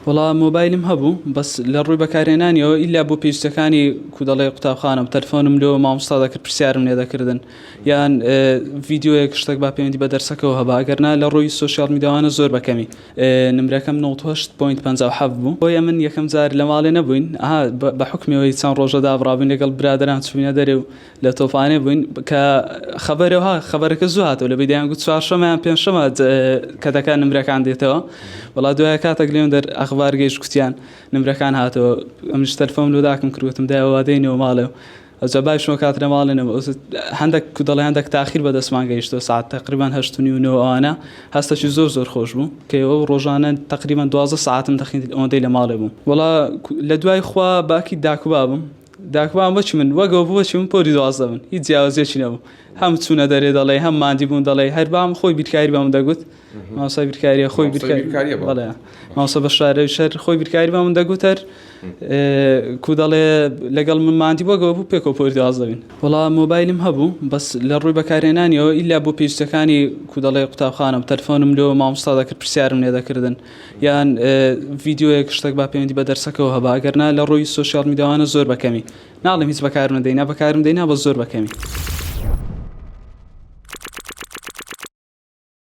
وەڵا مۆبایلم هەبوو بەس لە ڕووی بەکارهێنانیەوە ئیلا بۆ پێویستەکانی کو دەڵێ قوتابخانەم تەلفۆنم لۆ مامۆستا دەکرد پرسیارم لێ دەکردن یان ڤیدیۆیەک شتێک با پەیوەندی بە دەرسەکەوە هەبا ئەگەر نا لە ڕووی social media وانە زۆر بەکەمی نمرەکەم 98.57 بوو بۆیە من یەکەم جار لە ماڵێ نەبووین ئەها بە حوکمیەوەی چەند ڕۆژە دابڕابووین لەگەڵ برادەران چووینە دەرێ و لە تۆپانێ بووین کە خەبەرەوە ها خەبەرەکە زوو هاتەوە لە بەیدیان گوت چوارشەمە یان پێنجشەمە کە دەکا نمرەکان دێتەوە وەڵا دوای کاتێک لێم دەر ئەخبار گەیشت کوتیان نمرەکان هاتەوە ئەمنیش تەلفۆم لۆ داکم کرد وتم دایە وا دێینەوە ماڵێ ئەوجا باشمەوە کات لە ماڵێ نەبوو هەندێک کو دەڵێ هەندێک تاخیر بە دەستمان گەیشتەوە ساعت تقریبان هەشت و نیو نۆ ئەوانە هەستەکی زۆر زۆر خۆش بوو کە ئەو ڕۆژانە تقریبان 12 ساعتم دەخیند ئەوەندەی لە ماڵێ بووم وەڵا لە دوای خوا باکی داکوبابم داکبام وەکی من وەک ئەو بوو وەکی من پۆلی 12 بن هیچ جیاوازیەکی نەبوو هەم چوونە دەرێ دەڵێ هەم ماندی بوون دەڵێ هەر بام خۆی بیرکاری بە من دەگوت مامۆستای بیرکاریە خۆی بیرکاریە بەڵێ مامۆستا بەشارەوی شەر خۆی بیرکاری بە من دەگوت هەر کو دەڵێ لەگەڵ من ماندی بۆگەوە بوو پێکەوە پۆلی 12 بین وەڵا مۆبایلم هەبوو بەس لە ڕووی بەکارهێنانیەوە ئیلا بۆ پێویستەکانی کو دەڵێ قوتابخانەم تەلفۆنم لۆ مامۆستا دەکرد پرسیارم لێ دەکردن یان ڤیدیۆیەک شتێک با پەیوەندی بە دەرسەکەوە هەبا ئەگەر نا لە ڕووی social media وانە زۆر بەکەمی ناڵێم هیچ بەکارم دەینا بەکارم دەینا بە زۆر بەکەمی.